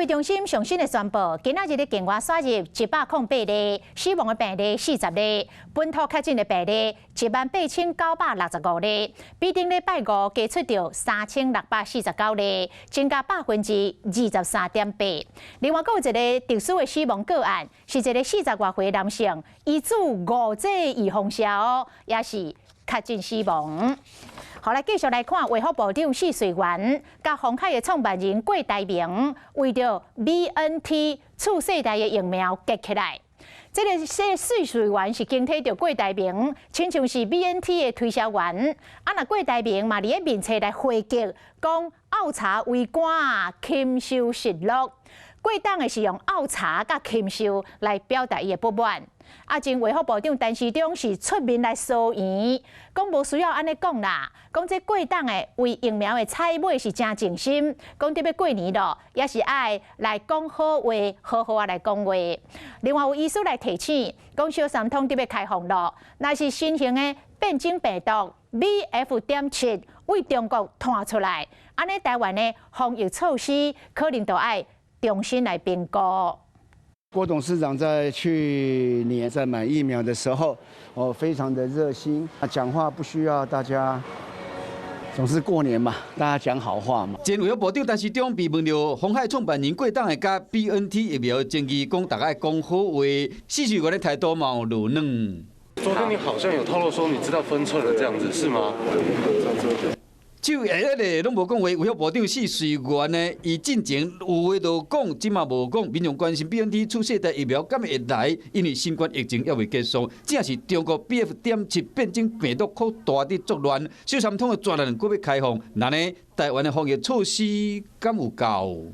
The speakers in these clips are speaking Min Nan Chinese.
揮中心上新的宣布，今仔日的境外輸入108例，死亡的病例40例，本土確診的病例18,965例，比頂禮拜五加出著3649例，增加23.8%。另外，閣有一个特殊的死亡個案，是一个40外歲男性，伊注五劑預防射哦，也是確診死亡。好，來繼續來看衛福部長許瑞元佮鴻海的創辦人郭台銘為著 BNT 次世代的疫苗結起來。這个許瑞元是經提著郭台銘，親像是 BNT 的推銷員。啊，若郭台銘嘛佇咧面冊來回擊，講拗柴為官，禽獸實錄。郭董的是用拗柴佮禽獸來表達伊的不滿。啊，前衛福部長陳時中是出面來聲援，講無需要按呢講啦，講這郭董的為疫苗的採買是誠盡心，講著欲過年囉，也是愛來講好話，好好仔來講話。另外有醫師來提醒，講小三通著欲開放囉，若是新型的變種病毒 BF.7為中國傳出來，按呢台灣的防疫措施可能就愛重新來評估。郭董事長在去年在買疫苗的時候，哦，非常的熱心，講話不需要大家，總是過年嘛，大家講好話嘛。前衛福部長陳時中被問著鴻海創辦人郭董的佮 BNT 疫苗爭議，講大家愛講好話，許瑞元的態度嘛有落軟。昨天你好像有透露說你知道分寸了，這樣子是嗎？手會迄个攏無講話，衛福部長許瑞元呢？伊進前有話就講，這馬無講。民眾關心 BNT 次世代疫苗敢會來，因為新冠疫情猶未結束，正是中國 BF.7變種病毒擴大佇作亂，小三通的專案閣欲開放，那呢台灣的防疫措施敢有夠？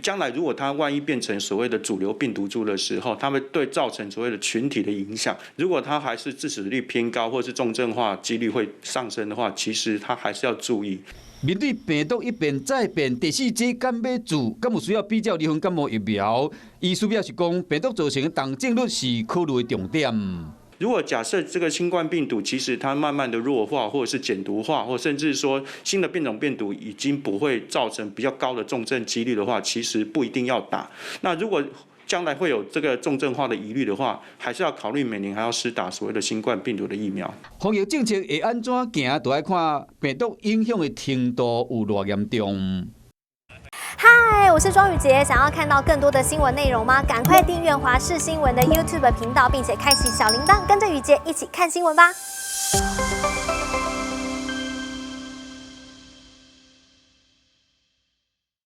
將來如果它萬一變成所謂的主流病毒株的時候，它會對造成所謂的群體的影響。如果它還是致死率偏高，或是重症化幾率會上升的話，其實它還是要注意。面對病毒一變再變，第四劑敢欲注，敢有需要比照流行感冒疫苗？醫師表示講，病毒造成的重症率是考慮的重點。如果假設這個新冠病毒其實它慢慢的弱化，或者是減毒化，或甚至說新的變種病毒已經不會造成比較高的重症幾率的話，其實不一定要打。那如果將來會有這個重症化的疑慮的話，還是要考慮每年還要施打所謂的新冠病毒的疫苗。防疫政策會按怎行，就愛看病毒影響的程度有偌嚴重。嗨，我是莊宇傑，想要看到更多的新聞內容嗎？趕快訂閱華視新聞的 YouTube 頻道，並且開啟小鈴鐺，跟着宇傑一起看新聞吧。